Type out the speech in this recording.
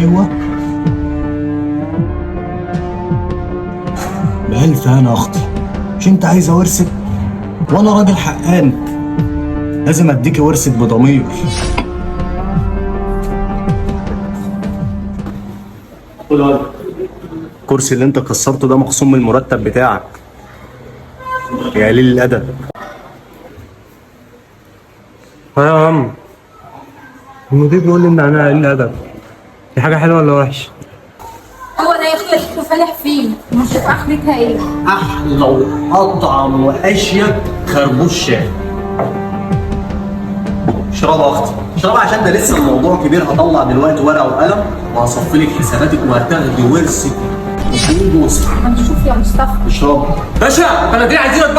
ايوه، بألف هنا يا اختي. مش انت عايزه ورثك؟ وانا راجل حقان، لازم اديكي ورثك بضمير. الكرسي اللي انت كسرته ده مخصوم من المرتب بتاعك يا قليل الادب. يا عم، المدير بيقول لي ان انا قليل ادب، دي حاجة حلوة ولا وحشة؟ هو ده يا اختي اللي فالح فيه، ونشوف اخرتها ايه. احلى واطعم واشيك خربوش شاي. اشربها يا اختي، اشربها عشان ده لسه الموضوع كبير. هطلع دلوقتي ورقة وقلم وهصفي لك حساباتك وهتاخدي ورثك وبوسك. هنشوف يا مصطفى. اشربها. باشا، بلديه عايزينك.